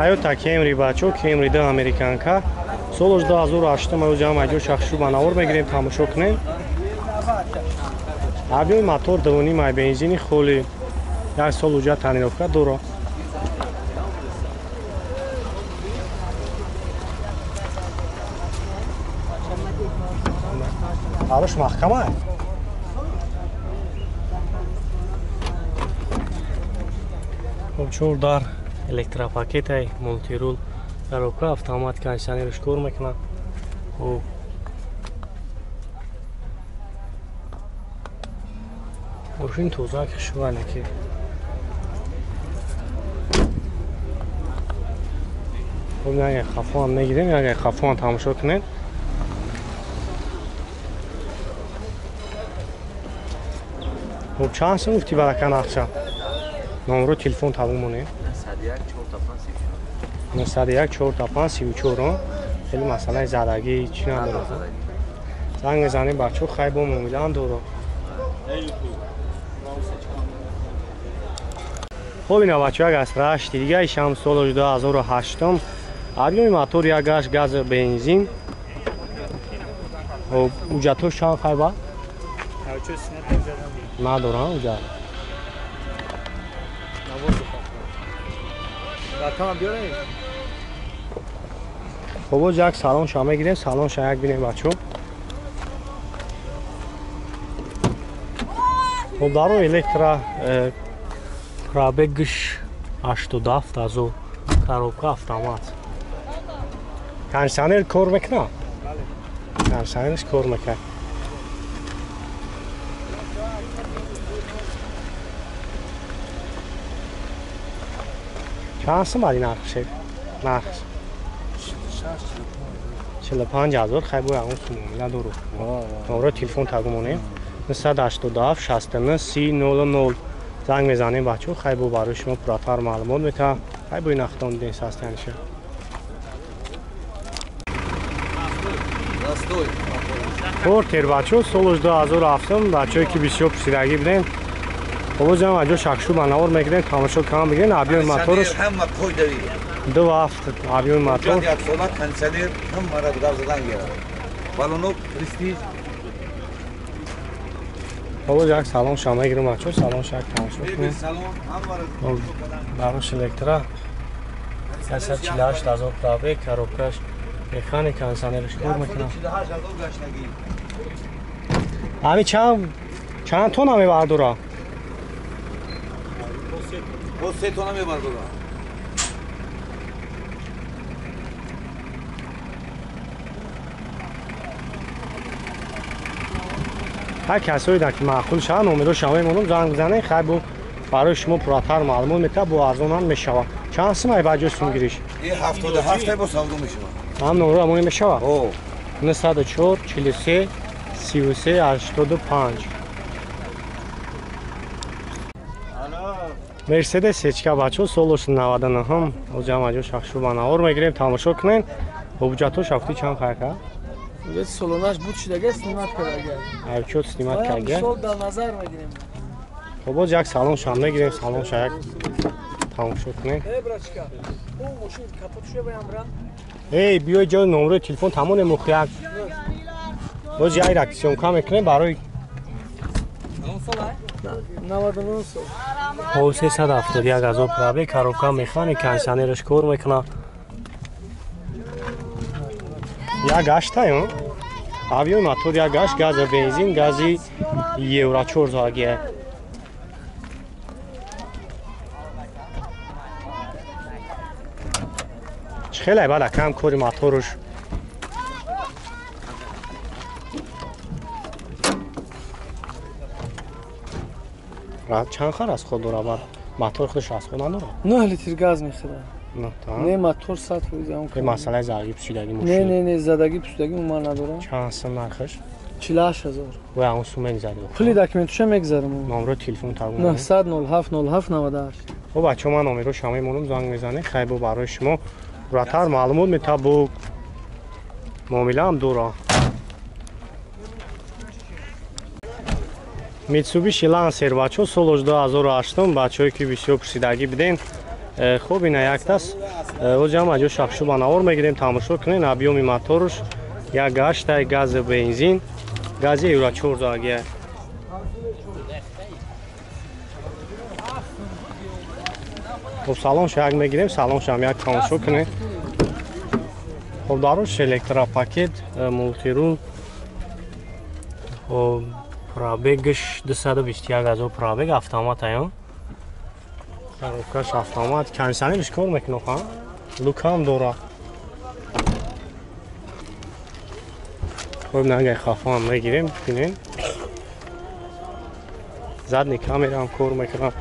Toyota Camry бачо, Camry 2 американка. Солаш 2008 ма ӯ ҷамъ аҷо шахшу ба навор мегирем, тамошо кунем. Объёми мотор 2.5 ай бензини холи. Як сол уҷа тонировка дора. Арош маҳкама. Хоб чор дар электропакетай мултирул коробка автомат кондиционерш кор мекунад. Хоб мошин тоза хушване ки. Хоб як хафон мегирем, як хафон тамошо кунед. Хоб чанд сум гуфти барака нақша? Номро телефон табу монем. 901 45 34. Хеле масъалаи задагӣ чӣ надорад. Занг мезанем бачаҳо, хай бо муомилаам дорад. Хоб ина бачаҳо, як аз рашти дига ишам соли 2008. Объёми мотор як гаш газ бензин. Хоб уҷатош чанд хай ба? Надорам уҷат. Хоб боз як салон ша мегирем, салон ша як бинем бачаҳо. Хоб даро электро пробегш 87 азо коробка автомат. Кондиционер кор мекунад? Кондиционерш кор мекунад. Чанд сум ади нархш? Нархш 45,000. Хай бо ягон сум муомила дору. Номро телефон тагу монем. 987 69 30 00. Занг мезанем бачаҳо, хай бо барои шумо пурратар маълумот метаҳам. Хай бо нахтон дидем состояниша. Портер бачаҳо, солаш 2007. Бачаҳое ки бисёр пурсидагӣ будем. Хоб ҷам аҷо шакшу ба навор мегирем, тамошо кам бигирем. Объёми моторш 2.7 объёми мотор. Кондиционер ҳамаро гап задан гирад. Балонок престиж. Хоб як салон ша мегирем бачаҳо, салон ша як тамошо кунем. Барош электро 148,000 пробег, коробкаш механик, кондиционерш кор мекунад. Ҳами чанд тонна мебардора? Бо 3 тонна мебардора. Ҳар касое ки маъқул шавад, номеро шава мемонам, занг бизанед, хай бо барои шумо пурратар маълумот метаҳад, бо арзон ҳам мешавад. Чанд сум ай ба ҷои сумгириш? 77 бо савдо мешавад. Ҳам номеро ҳамоне мешавад? 904 43 33 85. Мерседес сечка бачаҳо, солаш 99. Оҷам аҷо шахшу ба навор мегирем, тамошо кунед. Ҳуҷҷатҳо шафти чанд хайка? Ҳуҷҷати солонаш буд шудага, снимат кардага. Ҳуҷҷат снимат карда. Сол дар назар мегирем. Хоб боз як салон шам мегирем, салон ша як тамошо кунед. Эй брачка, о мошин капот шуя баям брам. Эй, биёй ҷо номрои телефон тамоне мухяк. Боз як рак съёмка мекунем барои 99 сол. Хоб 371,000 пробег, коробка механик, кондиционерш кор мекунад. Як гашта, объёми мотор як гашт, гази бензин, гази евро 4 загия. Чӣ хеле баъд акам кори моторш. Чанд хар аз худ дорад? Баъд мотор худаш аз худ надорад? 9 литр газ мехӯрад. Не, мотор 100% он. Не, масъалаи задагӣ пусидагӣ мошин. Не, не, не, задагӣ пусидагӣ умуман надорам. Чанд сум нархаш? 48,000. Ва он сум мегзарад. Пули документша мегзарам. Номро телефон табу. 900 07 07 98. Хоб бачаҳо, ман номеро шама мемонам, занг мезанед, хай бо барои шумо пурратар маълумот метаҳад, бо муомилаам дорад. Mitsubishi Lancer бачаҳо, солаш 2008. Бачаҳое ки бисёр пурсидагӣ будем. Хоб ина яктас Ози ҳам аҷо шахшу ба навор мегирем, тамошо кунен. Объёми моторш як гаштай, гази бензин, гази Евро 4 загия. Хоб салонша як мегирем, салонша ҳам як тамошо кунед. Хоб дарош электропакет, мултирул. Хоб пробегш 221 ҳазор пробег, автомат аян. Коробкаш автомат, кондиционерш кор мекунад, ха? Лукам дора. Хоб нагай хафа ҳам мегирем, бинем. Задний камера ҳам кор мекунад.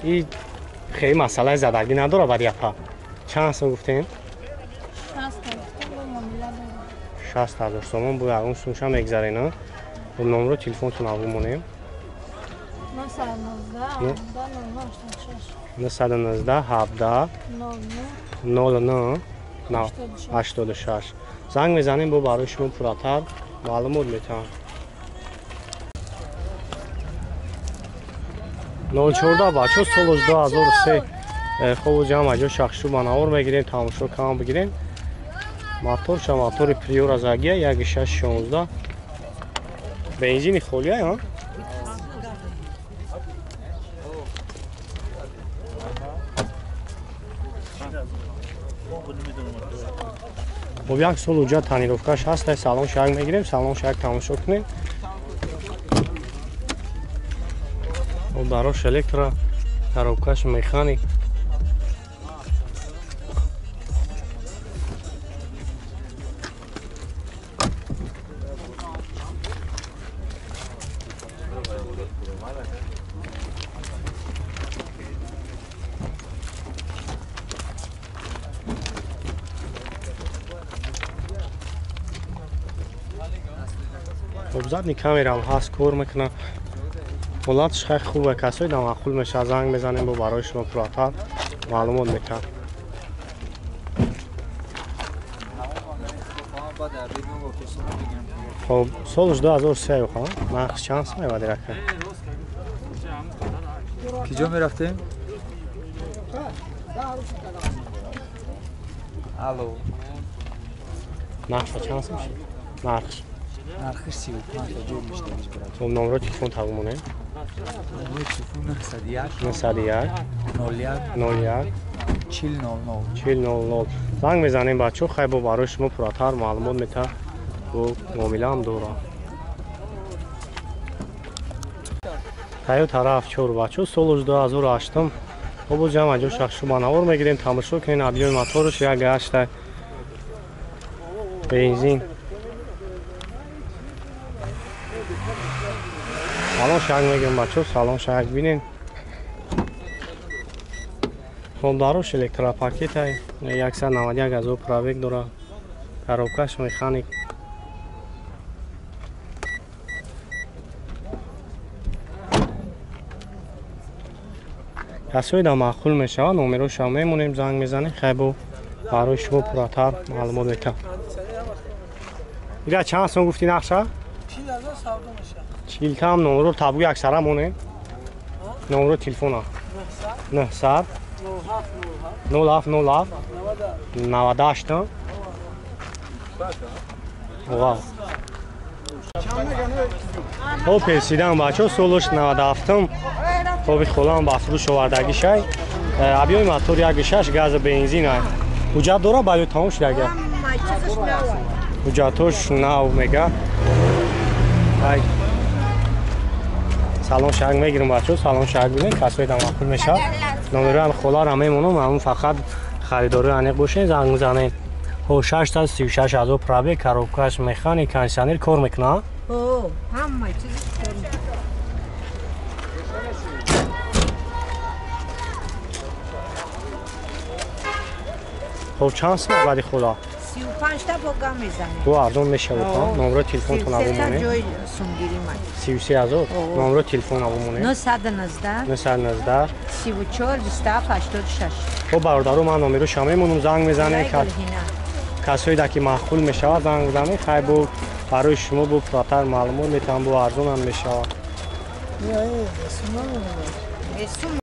И хеле масъалаи задагӣ надора баъд япа. Чанд сом гуфтем? 60 ҳазор сомон бу ягон сумша мегзарена. Номро телефонтон аву монем. 919 17 09 86. Занг мезанем, бо барои шумо пурратар маълумот метаҳам. 014 бачо солош 2003. Хоб ҷамъ аҷо шахшу ба навор мегирем, тамошо кам бигирем. Моторша мотори Приора загия 1616. Бензини холия, ҳа? Хоб як сол уҷа тонировкаш ҳаст, салон шак мегирем, салон шак тамошо кунем. Хоб дарош электро, коробкаш механик. Хоб задний камера ҳам ҳаст, кор мекунад. Ҳолатш хеле хубе, касои да маъқул мешавад, занг мезанем, бо барои шумо пурратар маълумот метаҳам. Хоб солш 2003 ха, нархш чанд сом мебади рака? Киҷо мерафтем? Алло. Нархша чанд сом шуд? Нархш. Нархш 35 ҷо мешавад брат. Хоб номро телефон тавонем. Номрои телефон 901 901 01 01 40 00 40 00. Занг мезанем бачо, хай бо барои шумо пурратар маълумот метаҳад. Бо муомила ҳам дорад. Тойота RAV4 бачо, солш 2008. Хоб боз ҷамъ аҷо шахшу ба навор мегирем, тамошо кунен. Объёми моторш як гашта, бензин. Салон шак мегирем бачо, салон шак бинен. Хоб дарош электропакетай, 191 ҳазор пробег дорад. Коробкаш механик. Касои да маъқул мешавад, номерошам мемонем, занг мезанем, хай бо барои шумо пурратар маълумот метаҳам. Ира чанд сом гуфтӣ нақша? 40 там номро табу яксара монем. Номро телефона 900 07 07 98. Вау. Хоб персидан бачо, солош 97. Хоби холам ба фурӯш овардагӣ шай. Объёми мотор 1.6 гази бензин ай. Ҳуҷҷат дора баъд тамом шуд агар. Ҳуҷҷатош нав мега. Ай. Салон шак мегирем бачо, салон шак бинем, касои да маъқул мешавад. Номерои холаро мемонам, ҳамун фақат харидори аниқ бошед, занг мезанед. Хо 636 ҳазор пробег, коробкаш механик, кондиционер кор мекунад? Ҳо, ҳама чиз кор мекунад. Хоб чанд сом баъди хола? 35 та бо гам мезанем. Бо арзон мешавад, ҳа? Номро телефонтон аву монем. ҷои сумгирӣ ман. 33 ҳазор? Номро телефон аву монем. 919 919 34 27 86. Хоб бародаро, ман номеро мемонам, занг мезанем. Касои да ки маъқул мешавад, занг мезанем. Хай бо барои шумо бо пурратар маълумот метаҳам, бо арзонам мешавад. Не, сум.